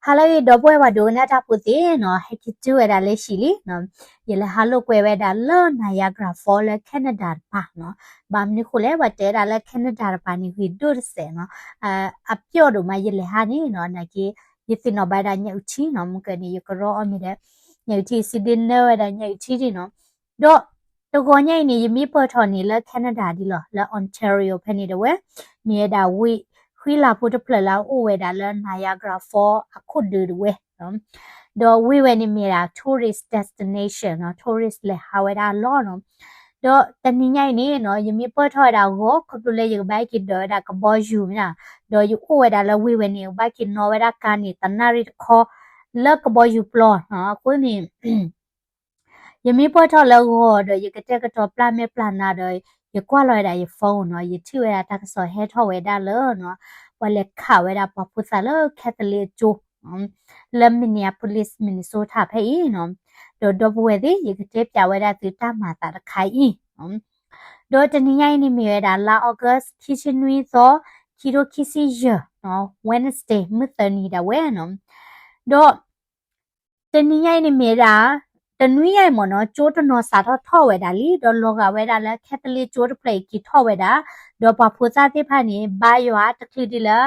ဟါလၢအဂ့ၤ ဒီပုၢ်ဝဲၢ်ပှၤဒိကနၣ်တၢ်ဖိသ့ၣ်နီၤ, ဟဲက့ၤတုၤဝဲဒၣ်လၢဟံၣ်လံနီၤ. ယလဲၤဟးလိာ်ကွဲဝဲဒၣ်လၢ Niagara Falls လၢ Canada တပၤနီၤ. ဘၣ်မနုၤဃိလဲၣ် ပှၤတဲဒၣ်လၢ Canada တပၤန့ၣ် ဂ့ၤဒိၣ်တစဲးနီၤ. အပျီၣ်ဒိၣ်မး ယလဲၤဟးန့ၣ်နီၤ, နာ်က့ ယသ့ၣ်နီၣ်ဘၣ်ဒၣ်ညၣ်အုၣ်ထံနီၤ, မုၢ်ကၢန့ၣ် ယကရီအီၣ်မ့ၤဒီး ညၣ်အုၣ်ထံ စံးဒ့နၢဝဲဒၣ် ညၣ်အုၣ်ထံဒ်နီၤ. ဒီးတဂီၤညါအံၤန့ၣ် ယမ့ၢ်ပၢၢ်ထီၣ်န့ၣ်လၢ Canada ဒ်လီၤ, လၢ Ontario ဖဲန့ၣ်တဝဲ, မ့ၢ်ဝဲဒၣ်ဝ့ၢ်ဃံလၤဖိတဖျၢၣ်လၢအအိၣ်ဝဲဒၣ်လၢ Niagara Falls အခိၣ်ဒုးတဝဲနီၤ. ဒီးဝ့ၢ်ဝဲန့ၣ်မ့ၢ်ဒၣ် tourist destination နီၤ, tourist လဲၤဟးဝဲဒၣ်အလီၢ်နီၤ. ဒီးတနံၤညါအံၤန့ၣ်နီၤ, ယမ့ၢ်ပၢၢ်ထီၣ်ဝဲဒၣ်အဂီၢ် ခီဖျိလၢယကဘၣ်က့ၤဒိးဝဲဒၣ်ကဘီယူၤမ့ၢ်နီၤ, ဒီးယအိၣ်ဝဲဒၣ်လၢဝ့ၢ်ဝဲန့ၣ် ယကဘၣ်က့ၤနီၣ်ဝဲဒၣ်ကါန့ၣ် တနၣ်ရံၣ်တခီ လၢကဘီယူၤပျီနီၤ. အဃိန့ၣ် ယမ့ၢ်ပၢၢ်ထီၣ်လၢဂီၤဒီး ယကတဲာ်ကတီၤပျၢ်မဲာ်ပျၢ်နါဒီး ယကွၢ်လီၤဝဲဒၣ်ယ phone နီၤ, ယထံၣ်ဝဲဒၣ်တၢ်ကစီၣ်ဟဲထီၣ်ဝဲဒၣ်လၢနီၤ, ပှၤလဲၤခးဝဲဒၣ်ပှၤဖိသၣ်လၢ Catholic အကၠိ လၢ Minneapolis Minnesota ဖဲအံၤနီၤ. ဒီးဒီပုၢ်ဝဲၢ်သ့ၣ် ယကတဲပၠးဝဲဒၣ်သုတၢ်မၤသးတခါအံၤ ဒီးတနံၤညါအံၤန့ၣ်မ့ၢ်ဝဲဒၣ် လါ August ခံဆံနွံသီ ခံထိခံဆံယဲၢ်နီၤ, Wednesday မုၢ်သၢနံၤဒၣ်ဝဲနီၤ. ဒီး တနံၤညါအံၤန့ၣ်မ့ၢ်ဒၣ် တနွံညါအံၤမ့ၢ်နီၤ, ကၠိတနီၤစးထီၣ်ထီၣ်ဝဲဒၣ်လံ, ဒီးလီၤဂာ်ဝဲဒၣ်လၢ Catholic ကၠိတဖျၢၣ်အံၤက့ၤထီၣ်ဝဲဒၣ်, ဒီးပှၤဖိသၣ်သ့ၣ်တဖၣ်န့ၣ် ဘါယွၤတချုးဒ်လၢ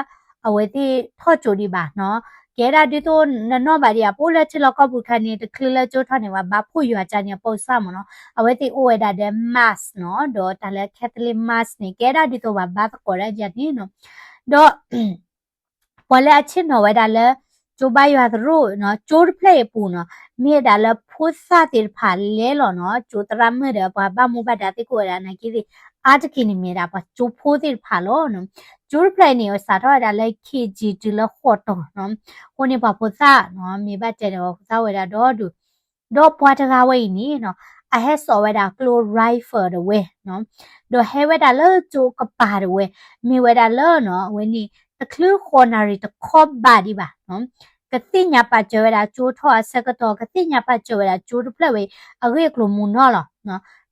အဝဲသ့ၣ်ထီၣ်ကၠိဒံးဘၣ်နီၤ. ကဲဒၣ်ဒ်သိးနနီၣ်ဘၣ်ဒံးဧါ, ပအိၣ်လၢထံလီၢ်ကီၢ်ပူၤတခါန့ၣ် တချုးလၢကၠိထီၣ်န့ၣ် ပှၤဘါဖှိၣ်ယွၤကၠါန့ၣ် အပိာ်ကစၢ်မ့ၢ်နီၤ, အဝဲသ့ၣ်အိၣ်ဝဲဒၣ်ဒီး mask နီၤ, ဒီးတၢ်လၢ Catholic mask န့ၣ် ကဲဒၣ်ဒ်သိးပှၤဘါသကိးဒၣ်ယၤန့ၣ်နီၤ. ဒီး ပှၤလၢအဆ့ၣ်နီၤဝဲဒၣ်လၢ ကၠိဘါယွၤသရိာ်နီၤ, ကၠိတဖျၢၣ်အံၤအပူၤနီၤ, မ့ၢ်ဝဲဒၣ်လၢဖိသၣ်သ့ၣ်တဖၣ်လဲၤလီၤနီၤ, ကၠိသရၣ်မုၣ်ဒီးပှၤဘၣ်မူဘၣ်ဒါသ့ၣ်ကိးဝဲဒၣ်နာ်က့သ့ၣ်, အါတက့ၢ်န့ၣ်မ့ၢ်ဝဲဒၣ်ပှၤကၠိဖိသ့ၣ်တဖၣ်လီၤနီၤ. ကၠိတဖျၢၣ်အံၤန့ၣ် စးထီၣ်ဝဲဒၣ်လၢ KG တုၤလၢဃိးတီၤနီၤ, အဃိန့ၣ်ပှၤဖိသၣ်နီၤ, မ့ၢ်ဘၣ်တဲဒီးပှၤဖိသၣ်ဝဲဒၣ်ဒီဒူၣ် ဒီးပှၤတဂၤဝဲအံၤန့ၣ်နီၤ, အဟဲစိာ်ဝဲဒၣ်ကျိ rifle တဝဲနီၤ, ဒီးဟဲဝဲဒၣ်လၢကၠိကပၤတဝဲ, မ့ၢ်ဝဲဒၣ်လၢနီၤ, အဝဲန့ၣ် တချုးဃိးနၣ်ရံၣ်တခီဘၣ်ဒံးဘၣ်နီၤ, ကသ့ၣ်ညါပာ်စၢၤဝဲဒၣ်ကၠိထီၣ်အဆၢကတီၢ်, ကသ့ၣ်ညါပာ်စၢၤဝဲဒၣ်ကၠိတဖျၢၣ်ဝဲ အဂ့ၢ်အကျိၤမူနီၢ်လီၤ.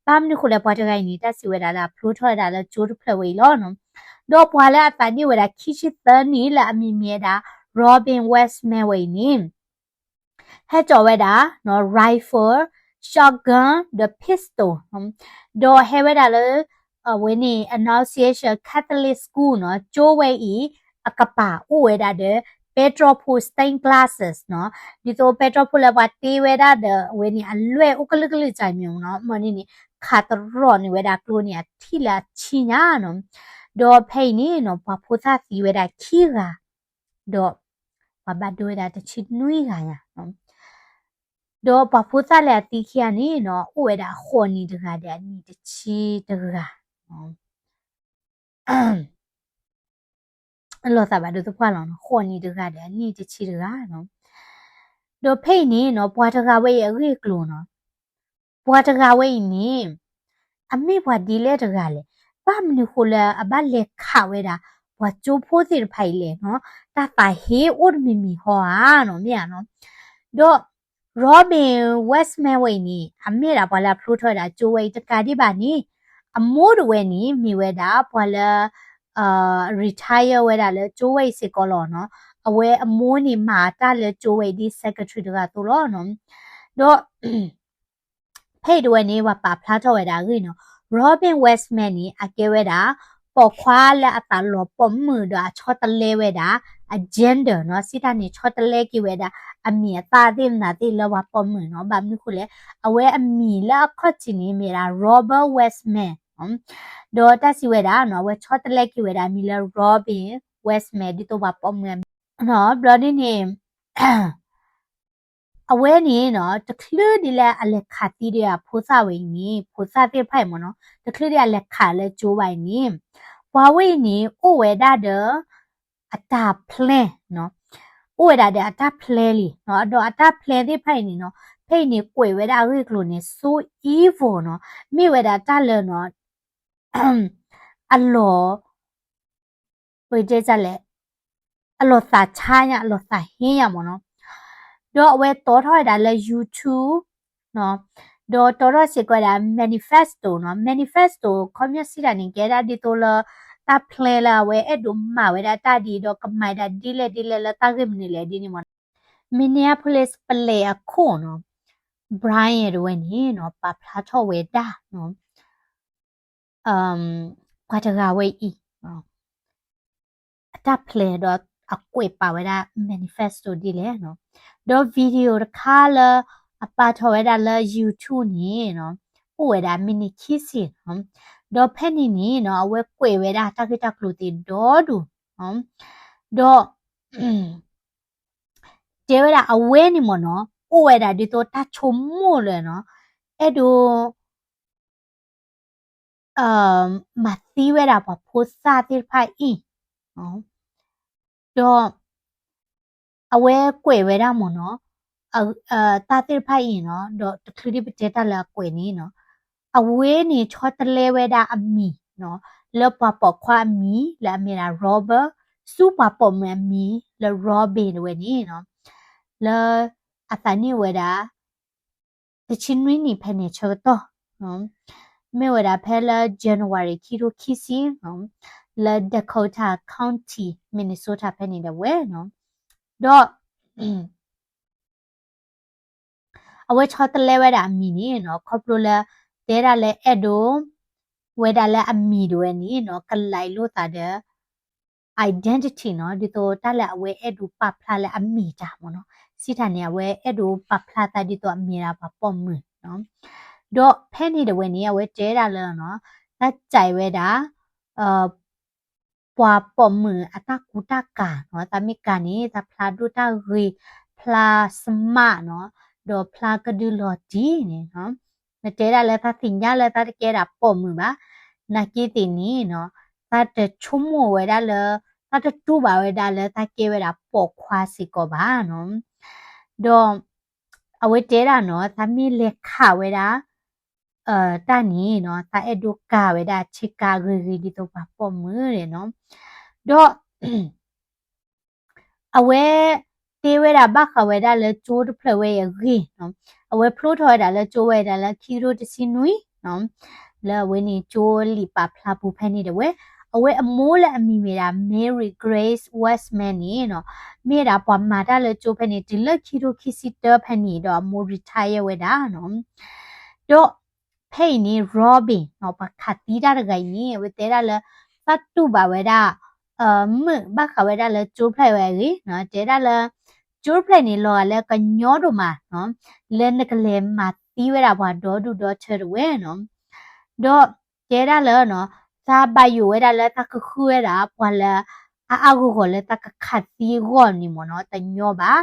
ဘၣ်မနုၤဃိလဲၣ် ပှၤတဂၤအံၤန့ၣ် တၢ်စံးဝဲဒၣ်လၢအဖျိထီၣ်ဝဲဒၣ်လၢကၠိတဖျၢၣ်ဝဲအံၤလီၤနီၤ. ဒီးပှၤလၢအသးဒ့ၣ်ဝဲဒၣ်ခံဆံသၢနံၣ်လၢအမံၤမ့ၢ်ဝဲဒၣ် Robin Westman ဝဲအံၤန့ၣ် ဟဲစိာ်ဝဲဒၣ် rifle, shotgun ဒီး pistol ဒီးဟဲဝဲဒၣ်လၢ အဝဲန့ၣ် Annunciation Catholic School နီၤ, ကၠိဝဲအံၤ အကပၤအိၣ်ဝဲဒၣ်ဒီး ပဲတြီဖိ stained glasses နီၤ, ဒ်သိးပဲတြီဖိလၢပှၤတ့ဝဲဒၣ်ဒီး အဝဲန့ၣ်အလွဲၢ်အိၣ်ကလုာ်ကလုာ်စၢ်မ့ၢ်နီၤ, မ့ၢ်န့ၣ်န့ၣ် ခးတရီၣ်န့ၢ်ဝဲဒၣ်ကျိန့ၣ် အထံၣ်လၢအဆံညါနီၤ, ဒီးဖဲအံၤန့ၣ်နီၤ ပှၤဖိသၣ်သံဝဲဒၣ်ခံဂၤ ဒီး ပှၤဘၣ်ဒိဝဲဒၣ်တဆံနွံဂၤညါ, ဒီးပှၤဖိသၣ်လၢအသံခံဂၤန့ၣ်နီၤ အိၣ်ဝဲဒၣ်ဃိးနံၣ်တဂၤဒီးအနံၣ်တဆံတဂၤ, အလီၤသးဘၣ်ဒိသပှၢ်လီၤနီၤ, ဃိးနံၣ်တဂၤဒီးအနံၣ်တဆံတဂၤနီၤ, ဒီးဖဲအံၤန့ၣ်နီၤ ပှၤတဂၤဝဲအံၤအဂ့ၢ်အကျိၤနီၤ ပှၤတဂၤဝဲအံၤန့ၣ် အမ့ၢ်ပှၤဒ်လဲၣ်တဂၤလဲၣ်, ဘၣ်မနုၤဃိလၢအဘၣ်လဲၤခးဝဲဒၣ် ပှၤကၠိဖိသ့ၣ်တဖၣ်အံၤလဲၣ်နီၤ, တၢ်သးဟ့အိၣ်တမံၤမံၤဟီဧါနီၤ, မ့ၢ်ဧါနီၤ, ဒီး Robin Westman ဝဲအံၤန့ၣ် အမ့ၢ်ဒၣ်ပှၤလၢအဖျိထီၣ်ဝဲဒၣ်ကၠိဝဲအံၤတကးဒံးဘၣ်န့ၣ်, အမိၢ်တဝဲန့ၣ် မ့ၢ်ဝဲဒၣ်ပှၤလၢ retire ဝဲဒၣ်လၢကၠိဝဲအံၤစ့ၢ်ကီးလီၤနီၤ, အဝဲအမိၢ်န့ၣ် မၤအတၢ်လၢကၠိဝဲအံၤဒ် secretary တဂၤအသိးလီၤနီၤ, ဒီး ဖဲအံၤတဝဲန့ၣ် ပှၤပာ်ဖျါထီၣ်ဝဲဒၣ်အဂ့ၢ်နီၤ, Robin Westman န့ၣ် အကဲဝဲဒၣ် ပိာ်ခွါလၢအသးလီၤပိာ်မုၣ်ဒီးအဆီတလဲဝဲဒၣ် အ gender နီၤ, စံးတၢ်န့ၣ် ဆီတလဲက့ၤဝဲဒၣ် အမံၤအသၣ်သ့ၣ်မနုၤသ့ၣ်လၢပှၤပိာ်မုၣ်နီၤ, ဘၣ်မနုၤဃိလဲၣ်, အဝဲအမံၤလၢအခီၣ်ထံးန့ၣ် မ့ၢ်ဒၣ် Robert Westman နီၤ, ဒီးတၢ်စံးဝဲဒၣ်နီၤ, အဝဲဆီတလဲက့ၤဝဲဒၣ်အမံၤလၢ Robin Westman ဒ်သိးပှၤပိာ်မုၣ်အမံၤနီၤ, ဘျီဒ်န့ၣ် အဝဲန့ၣ်နီၤ တချုးဒ်လၢအလဲၤခးသံဒီးအဖိသၣ်ဝဲအံၤန့ၣ်, ဖိသၣ်သ့ၣ်တဖၣ်အံၤမ့ၢ်နီၤ, တချုးဒ်အလဲၤခးလၢကၠိဘၣ်အံၤန့ၣ်, ပှၤဝဲအံၤန့ၣ် အိၣ်ဝဲဒၣ်ဒီး အတၢ် plan နီၤ, အိၣ်ဝဲဒၣ်ဒီးအတၢ် plan လံနီၤ, ဒီးအတၢ် plan သ့ၣ်တဖၣ်အံၤန့ၣ်နီၤ, ဖဲအံၤန့ၣ် ကွဲးဝဲဒၣ်အဂ့ၢ်အကျိၤန့ၣ် so evil နီၤ, မ့ၢ်ဝဲဒၣ်တၢ်လၢနီၤ အလီၤ ပတဲလဲၣ်, အလီၤသးဆါညါ အလီၤသးဟ့ညါမ့ၢ်နီၤ, ဒီးအဝဲတီထီၣ်ဝဲဒၣ်လၢ YouTube နီၤ, ဒီးတီထီၣ်စ့ၢ်ကီးဝဲဒၣ် manifesto နီၤ, manifesto ခီပညီစံးတၢ်န့ၣ် ကဲဒၣ်ဒ်သိးလၢ တၢ် plan လၢအဝဲအဲၣ်ဒိးမၤဝဲဒၣ်တၢ်ဒ်အံၤ ဒီးကမၤဒၣ်ဒ်လဲၣ်ဒ်လဲၣ်လၢတၢ်ဂ့ၢ်မနုၤလဲၣ်ဒ်န့ၣ်မ့ၢ်နီၤ Minneapolis ပလဲၤအခိၣ်နီၤ Brian တဝဲန့ၣ်နီၤ ပာ်ဖျါထီၣ်ဝဲဒၣ်နီၤ ပှၤတဂၤဝဲအံၤ အတၢ် plan ဒီးအကွဲးပာ်ဝဲဒၣ် manifesto ဒ်လဲၣ်နီၤ. ဒီး video တခါလၢအပာ်ထီၣ်ဝဲဒၣ်လၢ YouTube န့ၣ်နီၤ အိၣ်ဝဲဒၣ်မံးနံးခံဆံနီၤ. ဒီးဖဲန့ၣ်န့ၣ်နီၤ အဝဲကွဲးဝဲဒၣ်တၢ်ဂ့ၢ်တၢ်ကျိၤသ့ၣ်ဒီဒူၣ်နီၤ. ဒီး တဲဝဲဒၣ်အဝဲန့ၣ်မ့ၢ်နီၤ အိၣ်ဝဲဒၣ်ဒ်သိးတၢ်ဆိကမိၣ်လၢနီၤ အဲၣ်ဒိး မၤသံဝဲဒၣ်ပှၤဖိသၣ်သ့ၣ်တဖၣ်အံၤ ဒီး အဝဲကွဲးဝဲဒၣ်မ့ၢ်နီၤ တၢ်သ့ၣ်တဖၣ်အံၤနီၤ ဒီးတချုးဒံးပတဲတၢ်လၢအကွဲးန့ၣ်နီၤ အဝဲန့ၣ်ဆီတလဲဝဲဒၣ်အမံၤနီၤ လၢပှၤပိာ်ခွါအမံၤ လၢအမ့ၢ်ဒၣ် Robert ဆူပှၤပိာ်မုၣ်အမံၤလၢ Robin တဝဲန့ၣ်နီၤ လၢအသးနံၣ်ဝဲဒၣ် တဆံနွံနံၣ်ဖဲန့ၣ်ဆၢကတီၢ် မ့ၢ်ဝဲဒၣ်ဖဲလၢ January ခံထိခံဆံ လၢ Dakota County Minnesota ဖဲန့ၣ်ဒၣ်ဝဲနီၤ. ဒီး အဝဲဆီတလဲဝဲဒၣ်အမံၤန့ၣ်နီၤ ခီဖျိလၢ တဲဒၣ်လၢအဲၣ်ဒိး ဝဲဒၣ်လၢအမံၤတဝဲန့ၣ်နီၤ ကလဲလိာ်သးဒီး identity နီၤ ဒ်သိးတၢ်လၢအဝဲအဲၣ်ဒိးပာ်ဖျါလၢအမံၤတၢ်မ့ၢ်နီၤ စံးတၢ်န့ၣ် အဝဲအဲၣ်ဒိးပာ်ဖျါသးဒ်သိးအမ့ၢ်ဒၣ်ပှၤပိာ်မုၣ်နီၤ. ဒီးဖဲန့ၣ်တဝဲန့ၣ် အဝဲတဲဒၣ်လၢနီၤ တၢ်စံးဝဲဒၣ် ပှၤပိာ်မုၣ်အတၢ်ကူတၢ်ကၤနီၤ သးမ့ၢ်ကၤန့ၣ် သးဖျါဒိၣ်တၢ်ဂ့ၤ ဖျါ smart နီၤ ဒီးဖျါကဒုလီၤတံၢ်န့ၣ်နီၤ နတဲဒၣ်လၢသးသ့ၣ်ညါလၢသးတကဲဒၣ်ပိာ်မုၣ်ဘၣ်, နာ်က့သ့ၣ်န့ၣ်နီၤ သးတဆိကမိၣ်ဝဲဒၣ်လၢ သးတတူၢ်ဘၣ်ဝဲဒၣ်လၢတၢ်တကိးဘၣ်ဝဲဒၣ်လၢသးကဲဝဲဒၣ်ပိာ်ခွါစ့ၢ်ကီးဘၣ်နီၤ. ဒီး အဝဲတဲဒၣ်နီၤ သးမ့ၢ်လဲၤခးဝဲဒၣ် တၢ်န့ၣ်နီၤ သးအဲၣ်ဒိးကၤဝဲဒၣ်ဆ့ကၤဂ့ၤဂ့ၤဒ်သိးပှၤပိာ်မုၣ်န့ၣ်နီၤ. ဒီး တဲဝဲဒၣ်ဘၣ်ဃးဝဲဒၣ်လၢကၠိတဖျၢၣ်ဝဲအံၤအဂ့ၢ်နီၤ, အဝဲဖျိထီၣ်ဝဲဒၣ်လၢကၠိဝဲဒၣ်လၢခံကထိတဆံနွံနီၤ, လၢအဝဲန့ၣ်ကၠိလံာ်ပာ်ဖျါပူၤဖဲန့ၣ်တဝဲ, အဝဲအမိၢ်လၢအမံၤမ့ၢ်ဒၣ် Mary Grace Westman န့ၣ်နီၤ, မ့ၢ်ဝဲဒၣ်ပှၤမၤတၢ်လၢကၠိဖဲန့ၣ် တုၤလၢခံကထိခံဆံတၢဖဲန့ၣ်ဒီးအမိၢ် retire ဝဲဒၣ်နီၤ. ဒီး ဖဲအံၤန့ၣ် Robin နီၤ ပှၤခးသံတၢ်တဂၤအံၤန့ၣ် အဝဲတဲဒၣ်လၢ သးတူၢ်ဘၣ်ဝဲဒၣ် မုာ်ဘၣ်ဃးဝဲဒၣ်လၢကၠိဖျၢၣ်ဝဲအဂ့ၢ်နီၤ, တဲဒၣ်လၢ ကၠိဖျၢၣ်န့ၣ် လီၤဂာ်လၢကညီဒိၣ်မးနီၤ, လၢနကလဲၤမၤသံဝဲဒၣ်ပှၤဒီဒူၣ်ဒီထၢတဝဲနီၤ. ဒီးတဲဒၣ်လၢနီၤ သးဘၣ်ယိၣ်ဝဲဒၣ်လၢသးကဃုဝဲဒၣ်ပှၤလၢ အါအါဂီၢ်ဂီၢ်လၢသးကခးသံအဂီၢ်န့ၣ်မ့ၢ်နီၤ တညီဘၣ်.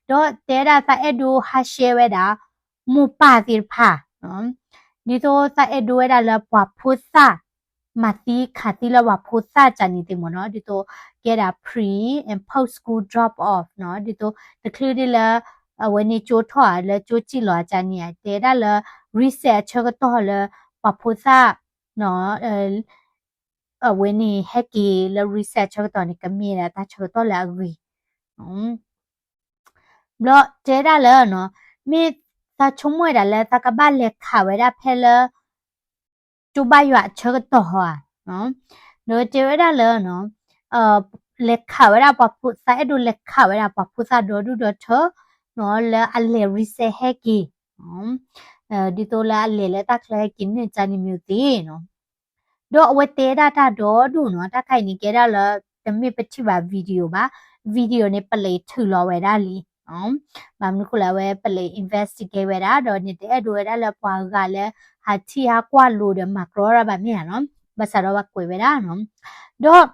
ဒီးတဲဒၣ်သးအဲၣ်ဒိးဟးရှဲဝဲဒၣ် မိၢ်ပၢ်သ့ၣ်တဖၣ် ဒ်သိးသးအဲၣ်ဒိးဝဲဒၣ်လၢပှၤဖိသၣ် မၤသံခးသံလၢပှၤဖိသၣ်ကန့ၣ်သ့ၣ်မ့ၢ်နီၤ, ဒ်သိးကဲဒၣ် pre and post school drop off နီၤ, ဒ်သိးတချုးဒ်လၢ အဝဲန့ၣ်ကၠိထီၣ်ဧါ လၢကၠိစံၣ်လီၤအကန့ၣ်ဧါ, တဲဒၣ်လၢ recess အဆၢကတီၢ်လၢ ပှၤဖိသၣ် အဝဲန့ၣ်ဟဲက့ၤလၢ recess အဆၢကတီၢ်န့ၣ် ကမ့ၢ်ဒၣ်တၢ်ဆၢကတီၢ်လၢအဂ့ၤ ဘျီတဲဒၣ်လၢနီၤ, မ့ၢ်သးဆိကမိၣ်ဝဲဒၣ်လၢသးကဘၣ်လဲၤခးဝဲဒၣ်ဖဲလၢ ကၠိဘါယွၤအဆၢကတီၢ်ဧါ, ဒီးတဲဝဲဒၣ်လၢနီၤ, လဲၤခးဝဲဒၣ်ပှၤဖိ သးအဲၣ်ဒိးလဲၤခးဝဲဒၣ်ပှၤဖိသၣ်ဒီဒူၣ်ဒီထၢနီၤ လၢအလဲၤ recess ဟဲက့ၤ ဒ်သိးလၢအလဲၤလၢတၢ်ချၢဟဲက့ၤန့ၢ်ကန့ၣ်မ့ၢ်သ့နီၤ. ဒီးအဝဲတဲဒၣ်တၢ်ဒီဒူၣ်နီၤ, တၢ်ခါအံၤန့ၣ်ကဲဒၣ်လၢ တမ့ၢ်ပထံၣ်ဘၣ် video ဘၣ်, video န့ၣ် ပလံးထုးလီၤဝဲဒၣ်လံ. ဘၣ်မနုၤဃိလၢအဝဲပလံး investigate ဝဲဒၣ် ဒီးန့ၣ်တအဲၣ်ဒိးဝဲဒၣ်လၢပှၤဂၤလၢ ဟးထံၣ်ဟးကွၢ်လိာ်ဒီးမၤကြီတၢ်ဘၣ်မ့ၢ်ဧါနီၤ, ဘၣ်ဆၣ်ဒီးပှၤကွဲးဝဲဒၣ်နီၤ. ဒီး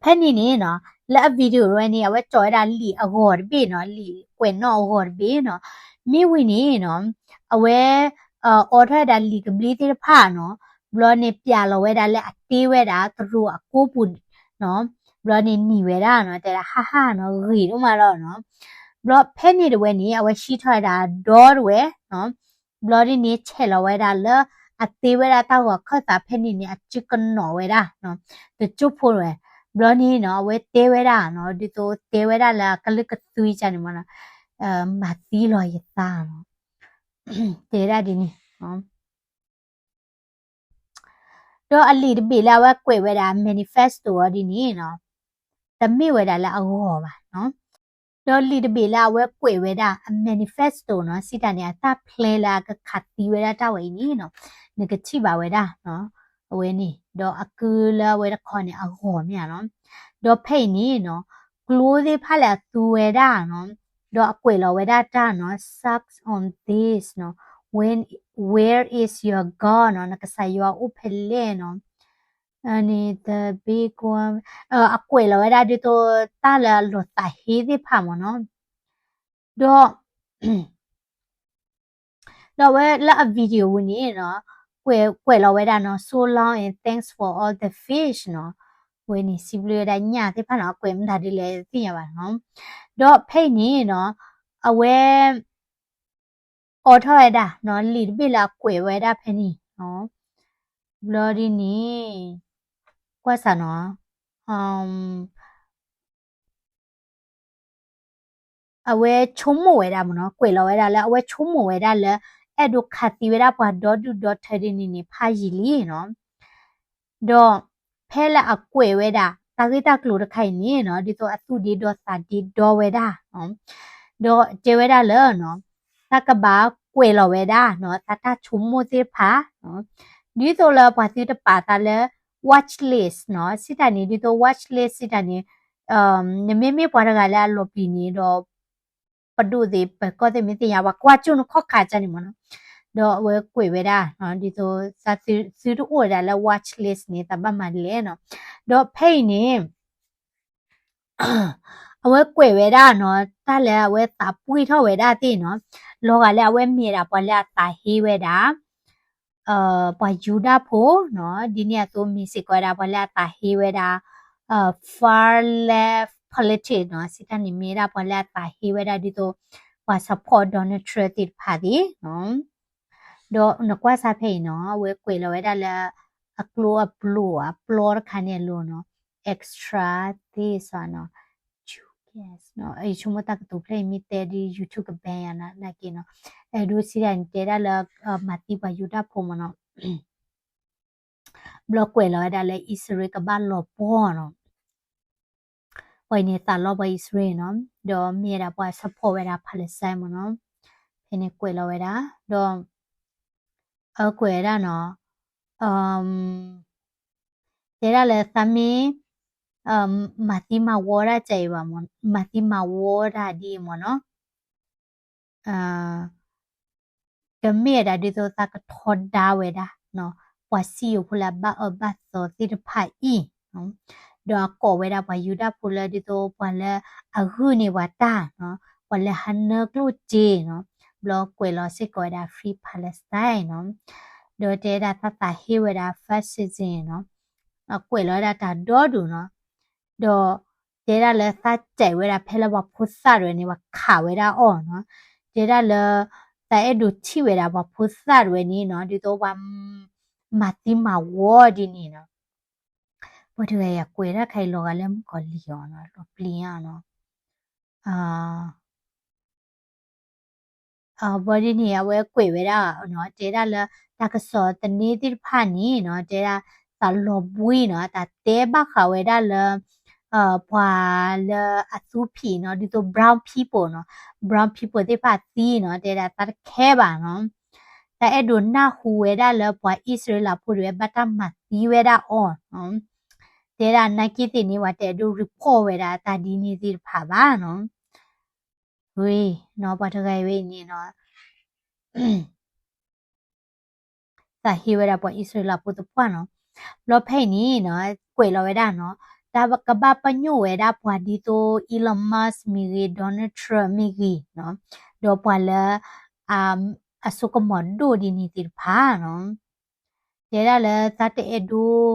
ဖဲန့ၣ်န့ၣ်နီၤ, လၢအ video ဝဲန့ၣ် အဝဲကၠီၤဝဲဒၣ်လံာ်အဂီၤတဘ့ၣ်နီၤ, လံာ်ကွဲးနီၣ်အဂီၤတဘ့ၣ်နီၤ, မ့ၢ်ဝံၤန့ၣ်နီၤ, အဝဲ အိးထီၣ်ဝဲဒၣ်လံာ်ကဘျံးသ့ၣ်တဖၣ်နီၤ, ဘျီန့ၣ်ပျးလီၤဝဲဒၣ်လၢအတ့ဝဲဒၣ်သရိာ်အကိးပူၤနီၤ, ဘျီန့ၣ်နံၤဝဲဒၣ်နီၤ, တဲဒၣ်ဟးဟးနီၤ ဂ့ၤဒိၣ်မးလီၤနီၤ. ဘျီဖဲန့ၣ်တဝဲန့ၣ် အဝဲဟံးထီၣ်ဝဲဒၣ်ဒီတဝဲနီၤ, ဘျီဒ်န့ၣ် ဆဲးလီၤဝဲဒၣ်လၢ အတ့ဝဲဒၣ်တၢ်ဂီၤခၢၣ်သးဖဲန့ၣ်န့ၣ် အစုကနိးဝဲဒၣ်နီၤ, တကၠိဖိဝဲ, ဘျီန့ၣ်နီၤ အဝဲတဲဝဲဒၣ်နီၤ, ဒ်သိးတဲဝဲဒၣ်လၢအကလုၢ်ကသွံကန့ၣ်မ့ၢ်နီၤ, မၤသံလီၤယသးနီၤ, တဲဒၣ်ဒ်န့ၣ် ဒီးအလံာ်တဘ့ၣ်လၢအဝဲကွဲးဝဲဒၣ် manifesto အီၤဒ်န့ၣ်နီၤ, တမ့ၢ်ဝဲဒၣ်လၢအဂီၤဘၣ်နီၤ. ဒီးလံာ်တဘ့ၣ်လၢအဝဲကွဲးဝဲဒၣ် အ manifesto နီၤ, စံးတၢ်န့ၣ် အတၢ်ဖျဲလၢအကခးသံဝဲဒၣ်တၢ်ဝဲအံၤန့ၣ်နီၤ, နကထံၣ်ဘၣ်ဝဲဒၣ်နီၤ, အဝဲန့ၣ် ဒီးအကုလၢအဝဲတခီန့ၣ် အဂီၤမ့ၢ်ဧါနီၤ. ဒီးဖဲအံၤန့ၣ်နီၤ, ကျိသ့ၣ်တဖၣ်လၢအသူဝဲဒၣ်နီၤ, ဒီးအကွဲးလီၤဝဲဒၣ်တၢ်နီၤ, sucks on this နီၤ, when, where is your God နီၤ, နကစၢ်ယွၤအိၣ်ဖဲလဲၣ်နီၤ. န့ၣ် the big one, အကွဲးလီၤဝဲဒၣ်ဒ်သိးတၢ်လၢအလီၤသးဟ့သ့ၣ်တဖၣ်မ့ၢ်နီၤ. ဒီး ဒီးအဝဲလၢအ video ပူၤန့ၣ်နီၤ, ကွဲး, ကွဲးလီၤဝဲဒၣ်နီၤ, so long and thanks for all the fish နီၤ, ဝဲန့ၣ်စံးဘျုးဝဲဒၣ်ညၣ်သ့ၣ်တဖၣ်နီၤ, အကွဲးမတၤဒ်လဲၣ်သ့ၣ်ညါဘၣ်နီၤ. ဒီးဖဲအံၤန့ၣ်နီၤ, အဝဲ အိးထီၣ်ဝဲဒၣ်နီၤ, လံာ်တဘ့ၣ်လၢအကွဲးဝဲဒၣ်ဖဲန့ၣ်နီၤ, ဘျီဒ်န့ၣ် ကွၢ်စၢ်နီၤ, အဝဲဆိကမိၣ်ဝဲဒၣ်မ့ၢ်နီၤ, ကွဲးလီၤဝဲဒၣ်လၢအဝဲဆိကမိၣ်ဝဲဒၣ်လၢ အဲၣ်ဒိးခးသံဝဲဒၣ်ပှၤဒီဒူၣ်ဒီထၢဒ်န့ၣ်န့ၣ် ဖးယံာ်လံနီၤ. ဒီးဖဲလၢအကွဲးဝဲဒၣ် တၢ်ဂ့ၢ်တၢ်ကျိၤတခါအံၤန့ၣ်နီၤ, ဒ်သိးအသူၣ်ဒ့ဒီသးဒ့ဒီဝဲဒၣ်, ဒီးတဲဝဲဒၣ်လၢနီၤ, တၢ်ကဘၣ်ကွဲးလီၤဝဲဒၣ်နီၤ, တၢ်တၢ်ဆိကမိၣ်သ့ၣ်တဖၣ်, ဒ်သိးလၢပှၤသုတပာ်သးလၢ watch list နီၤ, စံးတၢ်န့ၣ် ဒ်သိး watch list စံးတၢ်န့ၣ် နမ့မ့ၢ်ပှၤတဂၤလၢအလီၤပျံၤန့ၣ်ဒီး ပဒိၣ်သ့ၣ်ပၢၤကီၢ်သ့ၣ်မ့ၢ်သ့ၣ်ညါ ပှၤကွၢ်ကၠိၣ်နခီၣ်ခါကန့ၣ်မ့ၢ်နီၤ, ဒီးအဝဲကွဲးဝဲဒၣ်နီၤ, ဒ်သိးသုတအိၣ်ဝဲဒၣ်လၢ watch list န့ၣ် သးဘၣ်မၤဒ်လဲၣ်နီၤ. ဒီးဖဲအံၤန့ၣ် အဝဲကွဲးဝဲဒၣ်နီၤ, တၢ်လၢအဝဲသးပှ့ၢ်ထီၣ်ဝဲဒၣ်သ့ၣ်နီၤ, လီၤဂာ်လၢအဝဲမ့ၢ်ဒၣ်ပှၤလၢအသးဟ့ဝဲဒၣ် ပှၤယူဒၤဖိနီၤ, ဒ်န့ၣ်အသိးမ့ၢ်စ့ၢ်ကီးဝဲဒၣ်ပှၤလၢအသးဟ့ဝဲဒၣ် far left politics နီၤ, စံးတၢ်န့ၣ်မ့ၢ်ဒၣ်ပှၤလၢအသးဟ့ဝဲဒၣ်ဒ်သိး ပှၤ support Donald Trump သ့ၣ်တဖၣ်သ့ၣ်နီၤ. ဒီးနကွၢ်စၢ်ဖဲအံၤနီၤ, အဝဲကွဲးလီၤဝဲဒၣ်လၢအကျိအပျိအပျီတခါန့ၣ်အလိၤနီၤ, extra this နီၤ, you guess နီၤ, ယဆိကမိၣ်တၢ်ကတိၤဖျၢၣ်အံၤမ့ၢ်တဲဒ် YouTube က ban ယၤနာ်က့နီၤ, အဲၣ်ဒိးစံးတၢ်န့ၣ် တဲဒၣ်လၢ မၤသံပှၤယူဒၤဖိမ့ၢ်နီၤ. ဘျီကွဲးလီၤဝဲဒၣ်လၢအံၣ်စရ့လးကဘၣ်လီၤပှီၢ်နီၤ. ပှၤအံၤန့ၣ်သးလီပှၤအံၣ်စရ့လးနီၤ, ဒီးမ့ၢ်ဝဲဒၣ်ပှၤ support ဝဲဒၣ် Palestine မ့ၢ်နီၤ. ဖဲန့ၣ်ကွဲးလီၤဝဲဒၣ်, ဒီး အကွဲးဝဲဒၣ်နီၤ, တဲဒၣ်လၢသးမ့ၢ် မၤသံမၤဝီဒၣ်ကဲအံၤဘၣ်, မၤသံမၤဝီဒၣ်ဒ်အံၤမ့ၢ်နီၤ. ကမ့ၢ်ဝဲဒၣ်ဒ်သိးသးကထီဒါဝဲဒၣ် ပှၤစံယိၤဖိလၢအဘၣ်အၢဘၣ်သီသ့ၣ်တဖၣ်အံၤ, ဒီးအကိးဝဲဒၣ်ပှၤယူဒၤဖိလၢဒ်သိးပှၤလၢအဂုာ်န့ၢ်ပှၤတၢ်, ပှၤလၢဟးနၢကျိၣ်စ့နီၤ, ဘျီကွဲးလီၤစ့ၢ်ကီးဝဲဒၣ် Free Palestine နီၤ, ဒီးတဲဒၣ်သးသးဟ့ဝဲဒၣ် fascism နီၤ, ကွဲးလီၤဝဲဒၣ်တၢ်ဒီဒူၣ်နီၤ. ဒီးတဲဒၣ်လၢသးစဲးဝဲဒၣ်ဖဲလၢပှၤဖိသၣ်တဝဲန့ၣ် ပှၤခးဝဲဒၣ်အီၤနီၤ. တဲဒၣ်လၢ သးအဲၣ်ဒိးထံၣ်ဝဲဒၣ်ပှၤဖိသၣ်တဝဲန့ၣ်နီၤ, ဒ်သိးပှၤ မၤသံမၤဝီဒ်န့ၣ်နီၤ. ပှၤတဂၤအံၤကွဲးတၢ်ခါအံၤလီၤဂာ်လၢမုၣ်ကီၤလံၤအီၤနီၤ, လီၤပျံၤအီၤနီၤ. ဘၣ်ဒ်န့ၣ် အဝဲကွဲးဝဲဒၣ်နီၤ, တဲဒၣ်လၢတၢ်ကစီၣ်သန့သ့ၣ်တဖၣ်န့ၣ်နီၤ, တဲဒၣ်သးလီၤဘှံးနီၤ, တၢ်တဲဘၣ်ဃးဝဲဒၣ်လၢ ပှၤလၢအသူဖံးနီၤ, ဒ်သိး brown people နီၤ, brown people သ့ၣ်တဖၣ်သံနီၤ, တဲဒၣ်သးတခဲဘၣ်နီၤ. တၢ်အဲၣ်ဒိးနၢ်ဟူဝဲဒၣ်လၢပှၤအံၣ်စရ့လးဖိတဝဲဘၣ်တၢ်မၤသံဝဲဒၣ်အီၤနီၤ. တဲဒၣ်နာ်က့သ့ၣ်န့ၣ် ပှၤတအဲၣ်ဒိး report ဝဲဒၣ်တၢ်ဒ်န့ၣ်သ့ၣ်တဖၣ်ဘၣ်နီၤ. ဝဲနီၤ ပှၤတဂၤအံၤဝဲအံၤန့ၣ်နီၤ သးဟ့ဝဲဒၣ်ပှၤအံၣ်စရ့လးဖိသပှၢ်နီၤ. ဘျီဖဲအံၤန့ၣ်နီၤ ကွဲးလီၤဝဲဒၣ်နီၤ, တၢ်ကဘၣ်ပညိၣ်ဝဲဒၣ်ပှၤဒ်သိး Elon Musk မ့ၢ်ဂ့ၤ, Donald Trump မ့ၢ်ဂ့ၤနီၤ, ဒီးပှၤလၢ အစိကမီၤဒိၣ်ဒ်န့ၣ်သ့ၣ်တဖၣ်နီၤ. တဲဒၣ်လၢသးတအဲၣ်ဒိး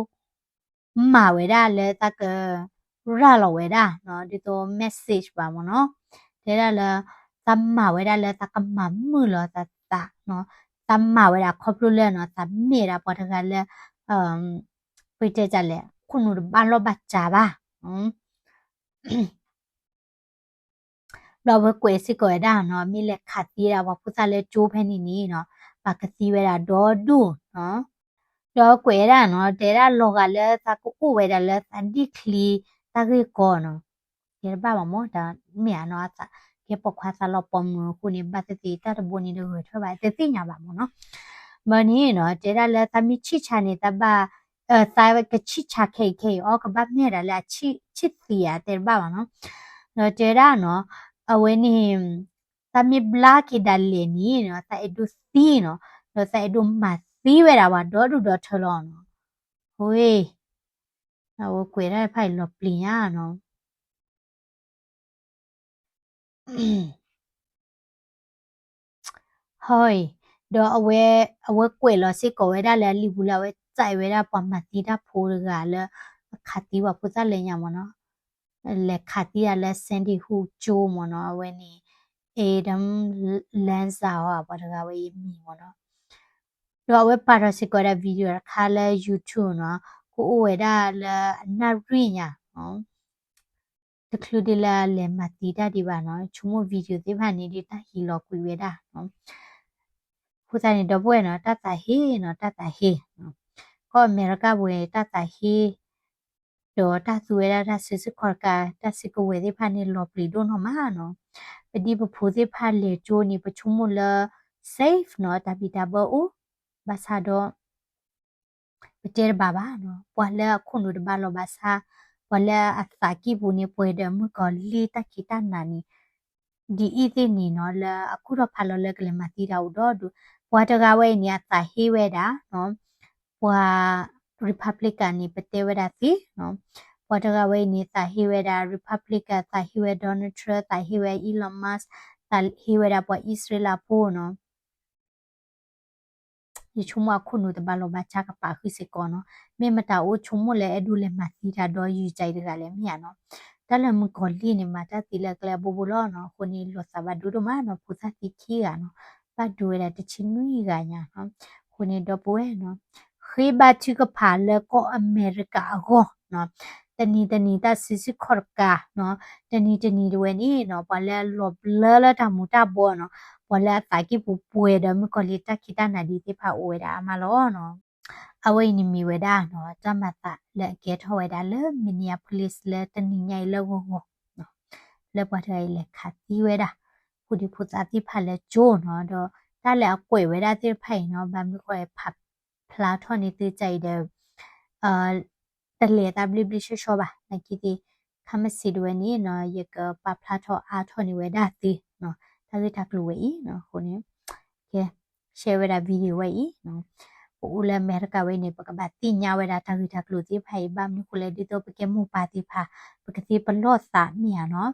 မၤဝဲဒၣ်လၢသးက ရၤလီၤဝဲဒၣ်နီၤ, ဒ်သိး message ဘၣ်မ့ၢ်နီၤ. တဲဒၣ်လၢ သးမၤဝဲဒၣ်လၢသးကမၤမုာ်လီၤသးသးနီၤ, သးမၤဝဲဒၣ်ခီဖျိလၢနီၤ သးမ့ၢ်ဒၣ်ပှၤတဂၤလၢ ပတဲဒ်လဲၣ် ခိၣ်နူာ်တဘၣ်လီၢ်ဘၣ်စးဘၣ် ဘျီဝဲကွဲးစ့ၢ်ကီးဝဲဒၣ်နီၤ, မ့ၢ်လဲၤခးသံဝဲဒၣ်ပှၤဖိသၣ်လၢကၠိဖဲန့ၣ်န့ၣ်နီၤ, ပှၤကသံဝဲဒၣ်ဒီဒူၣ်နီၤ. ဒီးကွဲးဝဲဒၣ်နီၤ, တဲဒၣ်လီၤဂာ်လၢသးကအိၣ်ဝဲဒၣ်လၢသးဒံၣ်ချံတၢ်ဂ့ၢ်ကီနီၤ. တဲတဘၣ်ဘၣ်မၢ် ဒီးမ့ၢ်ဧါနီၤ အသး ကဲပိာ်ခွါသးလီၤပိာ်မုၣ်အဃိန့ၣ် ဘၣ်သ့ၣ်သ့ၣ်တၢ်တဘိန့ၣ်ဒီးဂဲၤထၢၣ်ဘၣ် တသ့ၣ်ညါဘၣ်မၢ်နီၤ. ဘၣ်န့ၣ်နီၤ တဲဒၣ်လၢသးမ့ၢ်ဆံၣ်ဆါန့ၣ် သးဘၣ် သးကဆံၣ်ဆါခဲအံၤခဲအံၤအီၤ ကဘၣ်မ့ၢ်ဒၣ်လၢအဆံၣ်သံဧါ တဲတဘၣ်ဘၣ်နီၤ. ဒီးတဲဒၣ်နီၤ အဝဲန့ၣ် သးမ့ၢ်ဘျါက့ၤဒၣ်လဲာ်န့ၣ်နီၤ သးအဲၣ်ဒိးသံနီၤ ဒီးသးအဲၣ်ဒိးမၤသံဝဲဒၣ်ပှၤဒီဒူၣ်ဒီထၢလီၤနီၤ. ဝဲ အဝဲကွဲးဒၣ်တဖၣ်အံၤလီၤပျံၤညါနီၤ. ဟီ ဒီးအဝဲ အဝဲကွဲးလီၤစ့ၢ်ကီးဝဲဒၣ်လၢအလံာ်ပူၤလၢ အဝဲစံးဝဲဒၣ်ပှၤမၤသံတၢ်ဖိတဂၤလၢ အခးသံပှၤဖိသၣ်လၢညါမၢ်နီၤ. လဲၤခးသံဒၣ်လၢ Sandy Hook ကၠိမၢ်နီၤ အဝဲန့ၣ် Adam Lanza အီၤ ပှၤတဂၤဝဲအံၤမံၤမၢ်နီၤ. ဒီးအဝဲပာ်ထီၣ်စ့ၢ်ကီးဝဲဒၣ် video တခါလၢ YouTube နီၤ ကအိၣ်ဝဲဒၣ်လၢအနၣ်ရံၣ်ညါ တချုးဒ်လၢအလဲၤမၤသံတၢ်ဒံးဘၣ်နီၤ ဆိကမိၣ် video သ့ၣ်တဖၣ်န့ၣ် ဒ်တၢ်ဟံးလီၤကွံာ်ဝဲဒၣ်နီၤ. အဃိသတးန့ၣ် ဒီပုၢ်ဝဲၢ်နီၤ တၢ်သးဟ့နီၤ တၢ်သးဟ့ ကီၢ်အမဲရကၤပူၤန့ၣ် တၢ်သးဟ့ ဒီးတၢ်သူဝဲဒၣ်တၢ်စုဆူၣ်ခီၣ်တကး တၢ်စုကဝဲၤသ့ၣ်တဖၣ်န့ၣ် လီၤပျံၤဒိၣ်နီၢ်မးနီၤ. ပဒံပဖိသ့ၣ်တဖၣ်လဲၤကၠိန့ၣ် ပဆိကမိၣ်လၢ safe နီၤ တၢ်ဘံၣ်တၢ်ဘၢအိၣ် ဘၣ်ဆၣ်ဒီး ပတဲတဘၣ်ဘၣ်နီၤ ပှၤလၢအခိၣ်နူာ်တဘၣ်လီၤဘၣ်ဆၣ် ပှၤလၢအသးကံၢ်ပူၤန့ၣ် ပှဲၤဒီးမုၣ်ကီၤလံၢ်တၢ်ခံးတၢ်နၤန့ၣ် ဒ်အံၤသ့ၣ်န့ၣ်နီၤ လၢအကူၣ်ထီၣ်ဖးလီၤလၢကလဲၤမၤသံတၢ်အိၣ်ဒီဒူၣ် ပှၤတဂၤဝဲအံၤန့ၣ် အသးဟ့ဝဲဒၣ်နီၤ ပှၤ Republican န့ၣ် ပတဲဝဲဒၣ်သ့နီၤ ပှၤတဂၤဝဲအံၤန့ၣ် သးဟ့ဝဲဒၣ် Republican သးဟ့ဝဲ Donald Trump သးဟ့ဝဲ Elon Musk သးဟ့ဝဲဒၣ်ပှၤအံၣ်စရ့လးဖိနီၤ ယဆိကမိၣ်အခိၣ်နူာ်တဘၣ်လီၤဘၣ်ဆၣ်ကပာ်ဃုာ်စ့ၢ်ကီးနီၤ မ့ၢ်မတၤအိၣ်ဆိကမိၣ်လၢအဲၣ်ဒိးလဲၤမၤသံတၢ်ဒီးယုၤကၠဲအံၤတဂၤလဲၣ်မ့ၢ်ဧါနီၤ တၢ်လၢမုၣ်ကီၤလံၢ်န့ၣ် မၤတၢ်သံလၢအကျဲအဘိဘိလီၤနီၤ အဃိန့ၣ် လီၤသးဘၣ်ဒိဒိၣ်မးနီၤ ဖိသၣ်သံခံဂၤနီၤ ဘၣ်ဒိဝဲဒၣ်တဆံနွံဂၤညါနီၤ အဃိန့ၣ် ဒီပုၢ်ဝဲၢ်နီၤ ဃ့ဘါထုကဖၣ်လၢကီၢ်အမဲရကၤအဂီၢ်နီၤ တနံၤတနံၤတၢ်စုဆူၣ်ခီၣ်တကးနီၤ တနံၤတနံၤတဝဲန့ၣ်နီၤ ပှၤလၢအလီၤဘျၢလၢတၢ်မူၤတၢ်ဘှီးနီၤ ပှၤလၢအသးကံၢ်ပူၤပှဲၤဒီးမုၣ်ကီၤလံၢ်တၢ်ခံးတၢ်နၤဒ်သ့ၣ်တဖၣ်အိၣ်ဝဲဒၣ်အါမးလီၤနီၤ အဝဲအံၤန့ၣ်မ့ၢ်ဝဲဒၣ်နီၤ တၢ်မၤသးလၢအကဲထီၣ်ဝဲဒၣ်လၢ Minneapolis လၢတနံၤညါအံၤလၢဂီၤဂီၤနီၤ လၢပှၤတဂၤအံၤလဲၤခးသံဝဲဒၣ် ဖိဒံဖိသၣ်သ့ၣ်တဖၣ်လၢကၠိနီၤ ဒီးတၢ်လၢအကွဲးဝဲဒၣ်သ့ၣ်တဖၣ်အံၤနီၤ ဘၣ်မနုၤဃိ ဖျါထီၣ်န့ၢ်သုကၠဲအံၤဒီး တလဲၤသးဘျ့ဘျ့ဆှီဆှီဘၣ် နာ်က့သ့ၣ် ခါမ့ၢ်စံးတဝဲန့ၣ်နီၤ ယကပာ်ဖျါထီၣ်အါထီၣ်န့ၢ်ဝဲဒၣ်သုနီၤ တၢ်ဂ့ၢ်တၢ်ကျိၤဝဲအံၤနီၤ အဃိန့ၣ် ကဲ share ဝဲဒၣ် video ဝဲအံၤနီၤ ပအိၣ်လၢအမဲရကၤဝဲအံၤန့ၣ် ပကဘၣ်သ့ၣ်ညါဝဲဒၣ်တၢ်ဂ့ၢ်တၢ်ကျိၤသ့ၣ်တဖၣ်အံၤ ဘၣ်မနုၤဃိလဲၣ် ဒ်သိးပကဲမိၢ်ပၢ်သ့ၣ်တဖၣ် ပကသ့ပလီၢ်သးမ့ၢ်ဧါနီၤ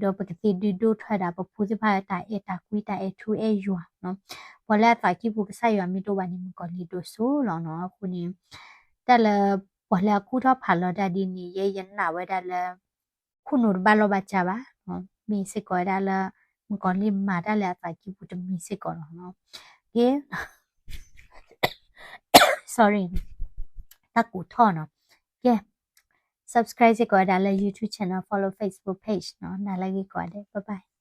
ဒီးပကသ့ဒုးဒိၣ်ထီၣ်ဝဲဒၣ် ပဖိသ့ၣ်တဖၣ်တၢ်အဲၣ်တၢ်ကွံ တၢ်အဲၣ်ထူအဲၣ်ယွၤနီၤ ပှၤလၢအသးကံၢ်ပူၤကစၢ်ယွၤမ့ၢ်တအိၣ်ဘၣ်န့ၣ် မုၣ်ကီၤလံၢ်ဒိၣ်စိလီၤနီၤ အဃိန့ၣ် တၢ်လၢ ပှၤလၢအကူၣ်ထီၣ်ဖးလီၤတၢ်ဒ်န့ၣ် ယဲယနာ်ဝဲဒၣ်လၢ ခိၣ်နူာ်တဘၣ်လီၢ်ဘၣ်စးဘၣ်နီၤ မ့ၢ်စ့ၢ်ကီးဝဲဒၣ်လၢ မုၣ်ကီၤလံၢ်မၤတၢ်လၢအသးကံၢ်ပူၤတမံၤစ့ၢ်ကီးလီၤနီၤ ကဲ sorry တၢ်ကူးထီၣ်နီၤ ကဲ subscribe စ့ၢ်ကီးဝဲဒၣ်လၢ YouTube channel follow Facebook page နီၤ နၤလၢအဂ့ၤကိးဂၤဒဲး bye bye